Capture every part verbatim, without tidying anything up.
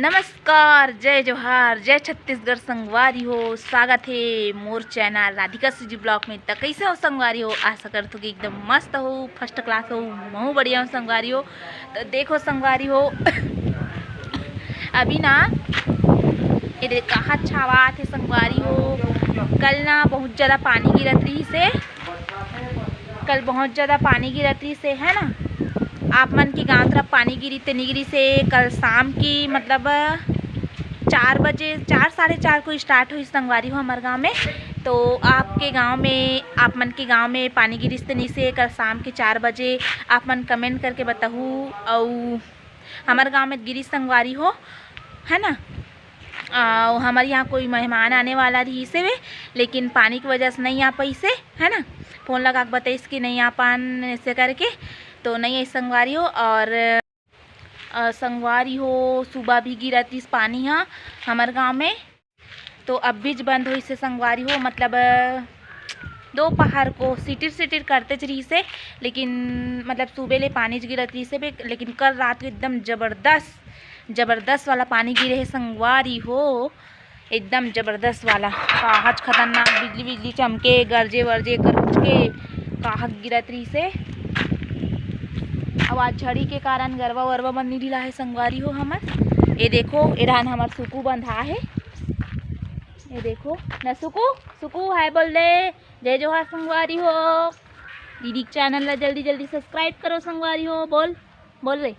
नमस्कार, जय जोहार, जय छत्तीसगढ़ संगवारी हो। स्वागत हे मोर चैनल राधिका सीजी ब्लॉग में। त कइसे हो संगवारी हो? आशा करत हो कि एकदम मस्त हो, फर्स्ट क्लास हो। महू बढ़िया हो संगवारी हो। त देखो संगवारी हो, अभी ना ये दे कहाँ छावात हे संगवारी हो। कल ना बहुत ज़्यादा पानी गिरत रहिस हे, कल बहुत ज़्यादा पानी गिरत रहिस हे, है ना। आप मन के गांव तरफ पानी गिरी ते नहीं गिरी से? कल शाम की, मतलब, चार बजे, चार, साढ़े चार को स्टार्ट हुई संगवारी हो हमारे गांव में। तो आपके गांव में, आप मन के गांव में पानी गिरी ते नहीं से? कल शाम के चार बजे आप मन कमेंट करके बताहू। अउ हमारे गांव में गिरी संगवारी हो, है ना। अउ हमारे यहाँ कोई मेहमान आने वाला रहिस हे, लेकिन पानी की वजह से नहीं आ पाइस हे, है ना। फोन लगा के बताइस कि नहीं आ पान ऐसे करके, तो नहीं आई संगवारी हो। और अ, संगवारी हो, सुबह भी गिरत रहिस पानी ह हमर गांव में, तो अब बीच बंद होइस हे संगवारी हो। मतलब, अ, दोपहर को सिटिर सिटिर करतेच रहिस हे, लेकिन, मतलब, सुबह ले पानी गिरत रहिस हे बे, लेकिन कल रात को एकदम जबरदस्त, जबरदस्त वाला पानी गिरे हे संगवारी हो। एकदम जबरदस्त वाला, काहच खतरनाक बिजली, बिजली चमके, गरजे वरजे, गरज के काहक गिरत रहिस हे। अब आज झड़ी के कारण गरवा वरवा मन नी ढिला हे संगवारी हो हमर। ये देखो, ए डाहन हमर सुकू बंधा हे। ये देखो ना सुकू, सुकू हाय बोल दे, जय जोहार संगवारी हो। दीदी के चैनल ला जल्दी जल्दी सब्सक्राइब करो संगवारी हो। बोल, बोल रे,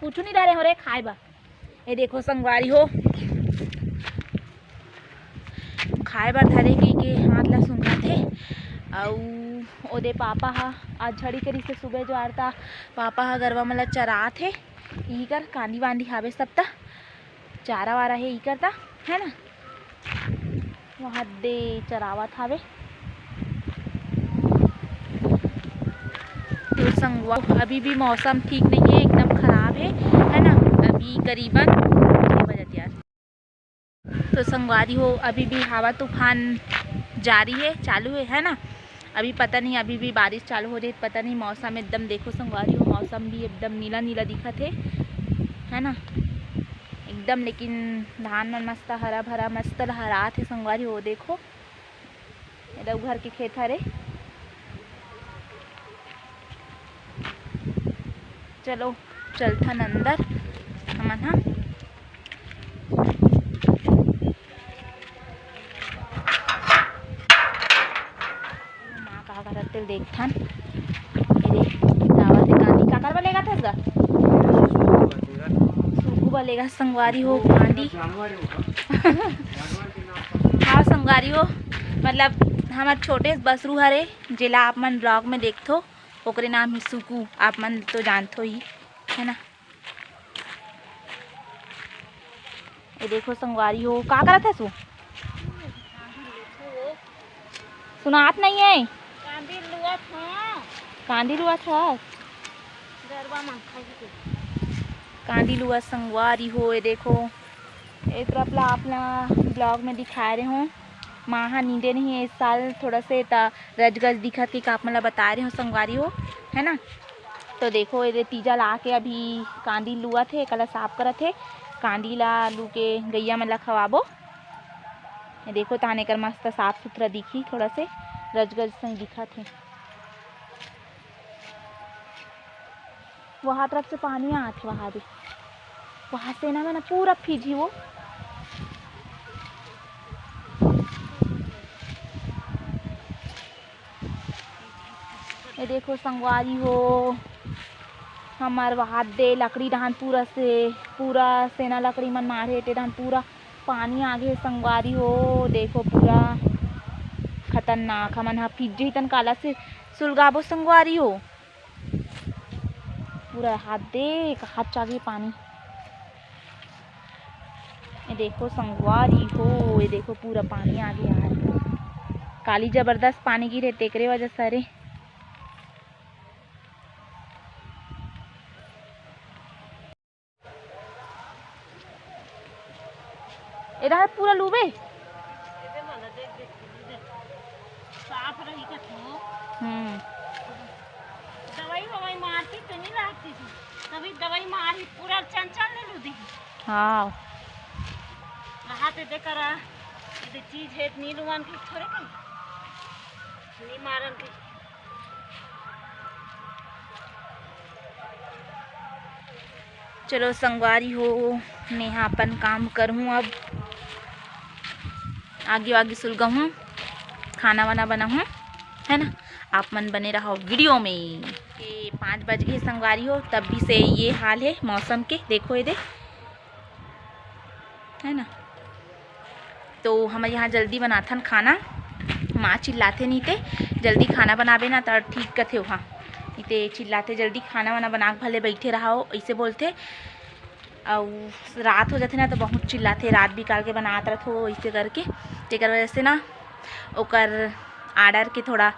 कुछ नहीं डारे हो रे खाए बा। ये देखो संगवारी हो, खाए बर धरे के, के हाथ ला सुंघत हे। अउ ओदे पापा ह आज झड़ी करिस हे सुबह जो आरता, पापा ह गरवा मन ला चरात हे। इही कर कांदी वांदी हावे सब त चारा वारा हे, इही कर त, है ना। वहाँ दे चरावत हावे। तो संगवा, अभी भी मौसम ठीक नहीं है, एकदम खराब है, है ना। अभी करीबन, ये बजत यार। तो संगवारी हो, अभी भी हवा तूफान जारी है, चालू है, है ना। अभी पता नहीं, अभी भी बारिश चालू हो जाए, पता नहीं। मौसम एकदम, देखो संगवारी हो, मौसम भी एकदम नीला नीला दिखत है, है ना। एकदम, लेकिन धान मन मस्त हरा भरा, मस्त लहरात है संगवारी हो। देखो, एदे घर के खेत हरे। चलो, चलथन अंदर हमन ह। माँ का करत तेल देखथन। ए दे, लावत हे कांदी। काकर बर लेगत हस गा? सुकू बर लेगत हस संगवारी हो कांदी। हाँ संगवारी हो, मतलब हमर छोटे बसरू हरे, जेला आप मन ब्लॉग में देखथो, ओकरे नाम ही सुकू, आप मन तो जानथो ही, है ना। ये देखो संगवारी हो, का करत हस वो? सुनात नहीं है। कांदी लुवत हस। कांदी लुवत हस। गरवा मन खाई के। कांदी लुवत संगवारी हो, ये देखो। ए तरफ ला आप ला ब्लॉग में दिखाए रहे हो। माँ हा नींदे नहीं इस साल थोड़ा से, त रजगज दिखत के आप मन ला बताए रहे हो संगवारी हो, है ना। तो देखो, एदे तीजा ला के अभी कांदी लुवत हे, एकला साफ करत हे। कांदी ला लू के गैया मन ला खवाबो। ये देखो, तहान एकर मस्त साफ सुथरा दिखी, थोड़ा से रजगज सही दिखत हे। वहाँ तरफ से पानी आत हे, वहाँ दे, वहाँ से ना, ना पूरा फीजी वो। ये देखो संगवारी हो, हमर वहाद दे लकड़ी डहान पूरा से, पूरा सेना लकड़ी मन मारे हे, ते डहान पूरा पानी आगे हे संगवारी हो। देखो पूरा खतरनाक, हमन ह फिर जही तन काला से सुलगाबो संगवारी हो। पूरा हाथ दे, हाथ चागे पानी। ये देखो संगवारी हो, ये देखो पूरा पानी आगे यार। काली जबरदस्त पानी गिरे, तेकरे वजह से हरे। एरा है पूरा लूबे। साफ रही कथो। हम्म। दवाई ववाई मारती तो नहीं लागती थी, तभी दवाई मारी पूरा चंचल नहीं लूदी। हाँ। रहा ते दे करा, ये तो चीज है, नी लुआन के थोड़े कहीं, नी मारन के। चलो संगवारी हो, मैं हा अपन काम करहूँ अब। आगे आगे सुलगाहूँ, खाना वाना बनाहूँ, है ना। आप मन बने रहो वीडियो में। ये पाँच बज गए संगवारी हो, तब भी से ये हाल है मौसम के। देखो ये दे, है ना। तो हमर यहाँ जल्दी बनाथन खाना, माँ चिल्लाथे नी ते, "जल्दी खाना बनाबे ना त ठीक कथे ओहा।" नी ते चिल्लाथे, "जल्दी खाना वाना बना के भले बैठे रहो," ऐसे बोलथे। अउ रात हो जाथे ना तो बहुत चिल्लाथे, "रात बिकाल के बनात रथो," ऐसे करके। तेकर वजह से ना ओकर आर्डर के थोड़ा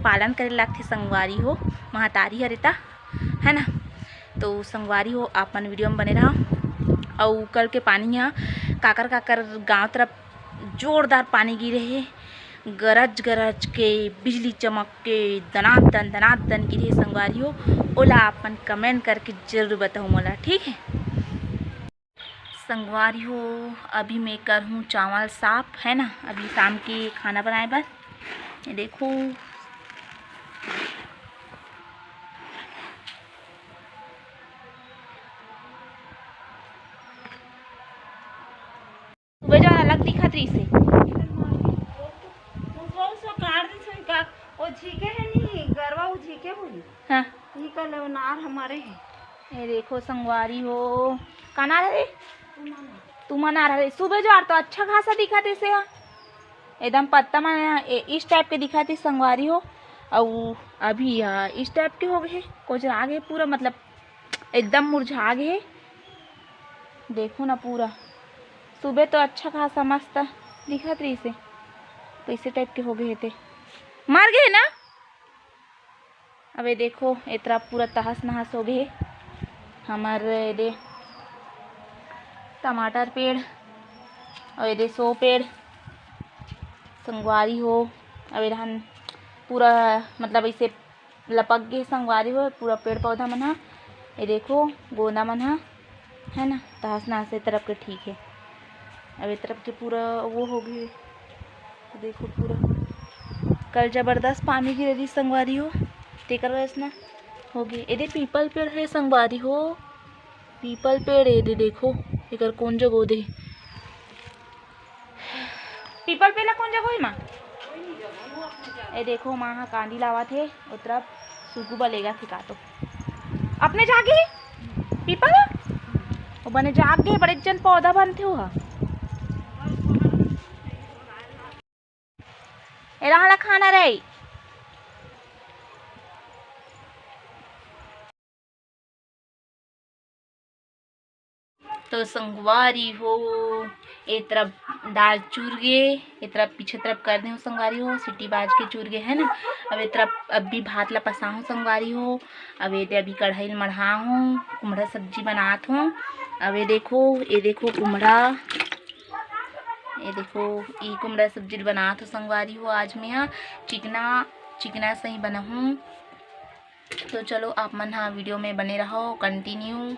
पालन करे लागथे संगवारी हो, महतारी हरे ता, है ना। तो संगवारी हो, आप मन वीडियो में बने रहा। अउ कल के पानी ह काकर काकर गांव तरफ जोरदार पानी गिरे हे, गरज गरज के, बिजली चमक के, दनादन दनादन गिरे हे संगवारी हो। ओला आप मन कमेंट करके जरूर बताहू मोला, ठीक है। संगवारी हो, अभी मैं करहूँ चावल साफ, है ना, अभी शाम के खाना बनाए बर। ये देखो, सुबह जो अलग दिखत रहिस हे। वो, वो काट दे, का, वो झीके है नहीं, गरवा वो झीके बोली। हाँ। ये कल नार हमारे है। ये देखो संगवारी हो, का नार हरे? तुमन नार हरे। सुबह जो आर तो अच्छा खासा दिखत हे से हा। एकदम पत्ता मन ए-, इस टाइप के दिखत हे संगवारी हो। अउ अभी हा इस टाइप के हो गए हे, कोजरा गे पूरा, मतलब एकदम मुरझा गे हे। देखो ना पूरा, सुबह तो अच्छा खासा मस्त दिखत रहिस हे, कैसे टाइप के हो गए हे ते, मर गए ना। अबे देखो, एतरा पूरा तहस नहस हो गए हे हमर एदे टमाटर पेड़ अउ एदे सो पेड़ संगवारी हो। अब एदहन पूरा मतलब ऐसे लपक गे संगवारी हो पूरा पेड़ पौधा मन ह। ये देखो गोंदा मन ह, है ना, तहस नहस ए तरफ के ठीक है। अब ए तरफ के पूरा वो हो गए, देखो पूरा कल जबरदस्त पानी गिरे रही संगवारी हो, तेकर वजह से ना हो गए। एदे पीपल पेड़ है संगवारी हो, पीपल पेड़ एदे देखो, एकर कौन जगह दे पीपल पेड़ ला कौन जगह होही माँ? ए देखो माँ हा कांदी लावत हे, ओ तरफ सुगु बलेगा थे का तो। अपने जागे हे पीपल? ओ बने जागे, बड़े जन पौधा बनथे ओहा। ए रहा ला खाना रही। तो संगवारी हो, ए तरफ दाल चूर गे, ए तरफ पीछे तरफ कर दे हो संगवारी हो, सीटी बाज के चूर गे है ना। अब ए तरफ अभी भात ला पसा हो संगवारी हो। अब एदे अभी कढ़ाई ल मढ़ा हो, कुमड़ा सब्जी बनात हो। अब ये देखो, ये देखो कुमड़ा, ये देखो ई कुमड़ा सब्जी ल बनात हो संगवारी हो। आज मैं हा चिकना चिकना सही बनाहूँ। तो चलो आप मन हा वीडियो में बने रहो कंटिन्यू।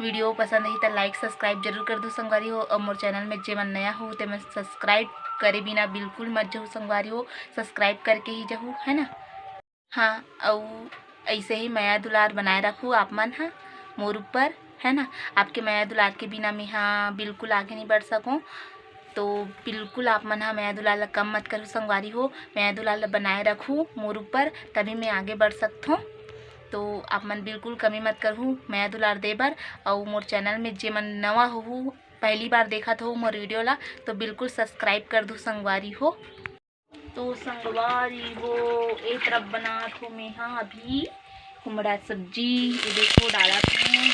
वीडियो पसंद आही त लाइक सब्सक्राइब जरूर कर दो संगवारी हो, और मोर चैनल में जे मन नया हो ते मन सब्सक्राइब करे बिना बिल्कुल मत जहू संगवारी हो, सब्सक्राइब करके ही जहू, है ना। हाँ, अउ ऐसे ही मया दुलार बनाए रखू आप मन हा मोर ऊपर, है ना। आपके मया दुलार के बिना मैं हा बिल्कुल आगे नहीं बढ़ सकूँ। तो बिल्कुल आप मन हा मया दुलार ला कम मत करू संगवारी हो, मया दुलार ला बनाए रखू मोर ऊपर, तभी मैं आगे बढ़ सकथों। तो आप मन बिल्कुल कमी मत करहू मया दुलार दे बर। अउ मोर चैनल में जे मन नवा होहू, पहली बार देखत हो मोर वीडियो ला, तो बिल्कुल सब्सक्राइब कर दू संगवारी हो। तो संगवारी हो, ए तरफ बनात हो मैं हा अभी कुमड़ा सब्जी। ये देखो डालत हूँ,